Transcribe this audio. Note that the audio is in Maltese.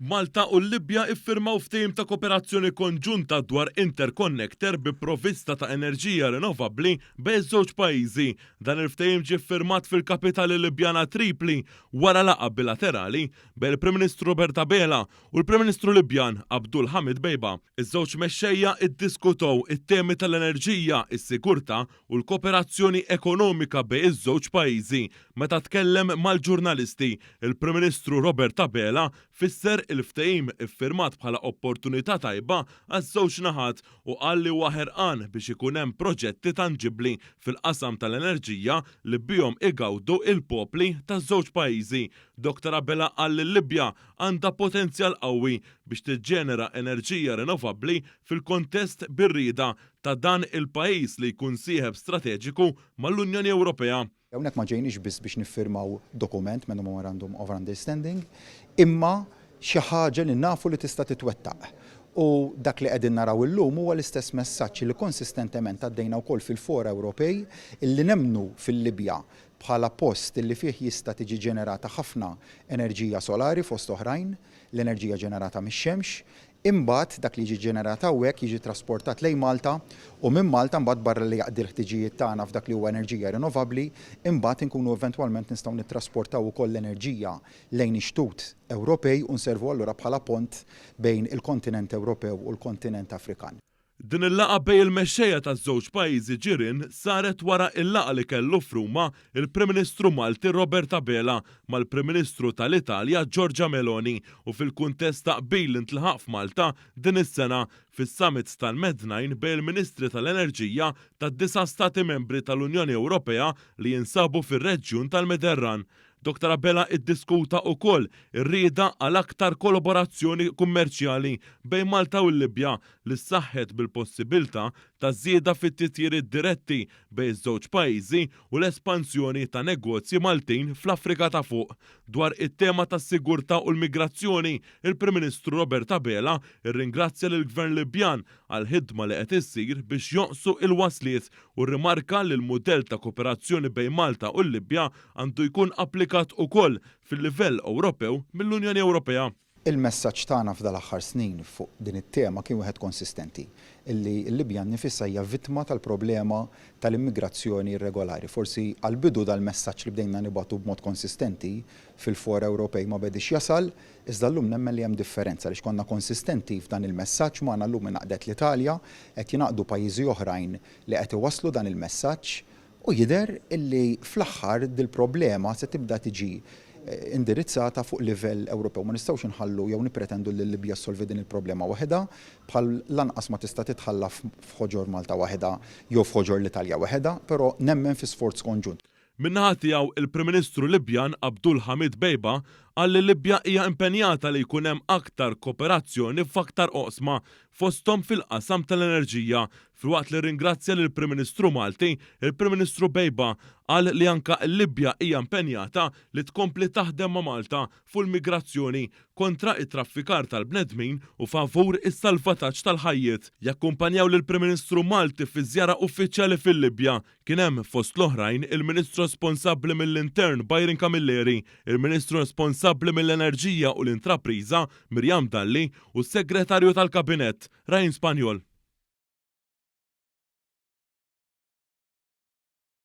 Malta u l-Libja iffirmaw ftehim ta' koperazzjoni konġunta dwar interconnector bi provvista ta' enerġija rinnovabbli bejn iż-żewġ pajjiżi. Dan il-ftehim ġie ffirmat fil-kapitali Libjana Tripli wara laqgħa bilaterali bejn il-Prim Ministru Robert Abela u l-Prim Ministru Libjan Abdul Hamid Beiba. Iż-żewġ mexxejja iddiskutow it-temi tal-enerġija, is-sigurtà u l-koperazzjoni ekonomika bejn iż-żewġ pajjiżi. Meta tkellem mal-ġurnalisti, il-Prim Ministru Robert Abela fisser il-ftehim iffirmat bħala opportunità tajba għaż-żewġ naħat u qal li huwa ħerqan biex ikun hemm proġetti tanġibbli fil-qasam tal-enerġija li bihom igawdu il-popli taż-żewġ pajjiżi. Dottor Abela qal li l-Libja għandha potenzjal qawwi biex tiġġenera enerġija rinnovabbli fil-kontest bir-rieda ta' dan il-pajjiż li jkun sieħeb strateġiku mal-Unjoni Ewropea. Hawnhekk ma ġejniex biss biex niffirmaw dokument, Memorandum of Understanding, imma xi ħaġa li nafu li tista' titwettaq. U dak li qegħdin naraw illum huwa l-istess messaġġ li konsistentement għaddejna wkoll fil-fora Ewropej, illi nemmnu fil-Libja bħala post illi fih jista' tiġi ġenerata ħafna enerġija solari fost oħrajn, l-enerġija ġenerata mix-xemx, Imbagħad dak li jiġi ġġenerat hawnhekk jiġi trasportat lejn Malta u minn Malta mbagħad barra li jaqdi l-ħtiġijiet tagħna f'dak li huwa enerġija rinnovabbli, imbagħad inkunu eventwalment nistgħu nittrasportaw ukoll l-enerġija lejn ix-xtut Ewropej u nservu allura bħala pont bejn il-kontinent Ewropew u l-kontinent Afrikan. Din il-laqgħa bejn il-mexxejja taż-żewġ pajjiżi ġirien saret wara il-laqgħa li kellu f'Ruma il-Prim Ministru Malti Robert Abela mal-Prim Ministru tal-Italja Giorgia Meloni u fil-kuntest ta' qbil li ntlaħaq f'Malta din is-sena fis-Summit tal-Med-9 bejn il-Ministri tal-Enerġija tad-disa' Stati Membri tal-Unjoni Ewropea li jinsabu fir-reġjun tal-Mediterran. Dottor Abela iddiskuta ukoll ir-rieda għal aktar kolaborazzjoni kummerċjali bejn Malta u l-Libja li ssaħħet bil-possibilità ta' żieda fit-titjiriet diretti bejn iż-żewġ pajjiżi u l-espansjoni ta' negozji Maltin fl-Afrika ta' Fuq. Dwar it-tema tas-sigurtà u l-migrazzjoni, il-Prim Ministru Robert Abela rringrazzja lill-Gvern Libjan għall-ħidma li qed issir biex jonqsu l-wasliet u rrimarka li l-mudell ta' koperazzjoni bejn Malta u l-Libja għandu jkun applikat ukoll fil-livell Ewropew mill-Unjoni Ewropea. Il-messaġġ tagħna f'dal-aħħar snin fuq din it-tema kien wieħed konsistenti, illi l-Libja nnifisha hija vittma tal-problema tal-immigrazzjoni irregolari. Forsi għall-bidu dal-messaġġ li bdejna nibagħtu b'mod konsistenti fil-fora Ewropej ma bediex jasal, iżda llum nemmen li hemm differenza għaliex konna konsistenti f'dan il-messaġġ, magħna llum ingħaqdet l-Italja, qed jingħaqdu pajjiżi oħrajn li qed iwasslu dan il-messaġġ U jidher illi fl-aħħar dil-problema se tibda tiġi indirizzata fuq livell Ewropew. Ma nistgħux inħallu jew nippretendu li l-Libja ssolvi din il-problema waħedha, bħal lanqas ma tista' titħalla f'ħoġor Malta waħedha jew f'ħoġor l-Italja waħedha, però nemmen fi sforz konġunt. Min-naħa tiegħu, il-Prim Ministru Libjan Abdul Hamid Beiba qal li l-Libja hija impenjata li jkun hemm aktar kooperazzjoni f'aktar oqsma, fosthom fil-qasam tal-enerġija. Filwaqt li rringrazzja lill-Prim Ministru Malti, il-Prim Ministru Beiba qal li anke l-Libja hija impenjata li tkompli taħdem ma' Malta fuq il-migrazzjoni, kontra t-traffikar tal-bnedmin u favur is-salvataġġ tal-ħajjiet. Jakkumpanjaw lill-Prim Ministru Malti fi żjara uffiċjali fil-Libja kien hemm fost l-oħrajn il-Ministru responsabbli mill-Intern Byron Camilleri, il-Ministru responsabbli mill-Enerġija u l-Intrapriża Miriam Dalli u s-Segretarju tal-Kabinett Ryan Spagnol.